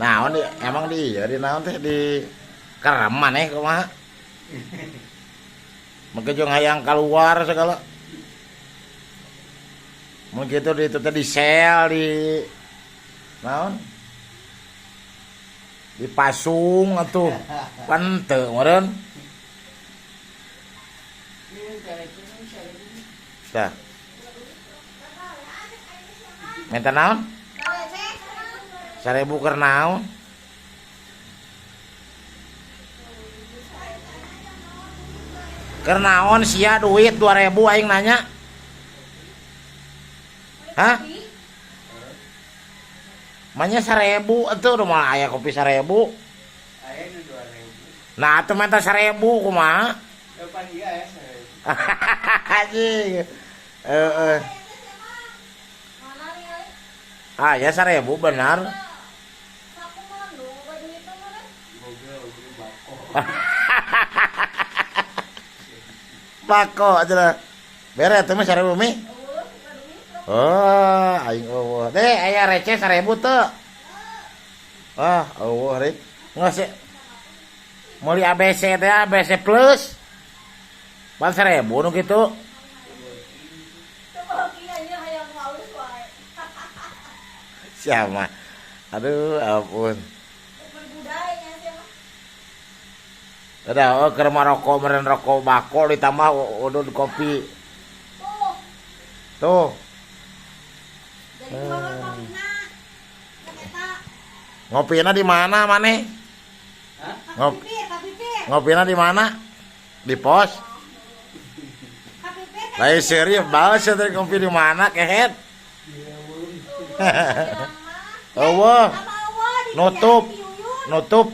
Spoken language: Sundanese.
Naon di emang di ieu di naon teh di kerem maneh kumaha? Mungkin jeung hayang keluar segala. Mun kitu di itu teh di sel di naon? Dipasung atuh. Pan teu meureun. Tah. Minta naon? 1000 keur naon? Keur naon sia duit 2000 aing nanya? Hah? Manya 1000 atuh udah moal aya kopi 1000. Aya nu 2000. Nah, atuh minta 1000 kumaha? Depan ieu aya 1000. Anjing. Heeh. Ah, ya 1000 benar. Boga oge bako. Bako cenah. Bere atuh mah 1000 mi. Oh, aing eueuh. Deh, aya receh 1000 teu. Ah, eueuh rek. Geus meuli ABC teh ABC plus. Pan 1000 nu kitu. Siapa? Aduh, ampun. Udah, oh, keur rokok meureun rokok bako ditambah udud kopi. Tuh. Ngopina di mana maneh? Ngopina di mana? Di pos. Lain serius balas ya tadi ngopi di mana kehet? Eueuh. Nutup. Nutup.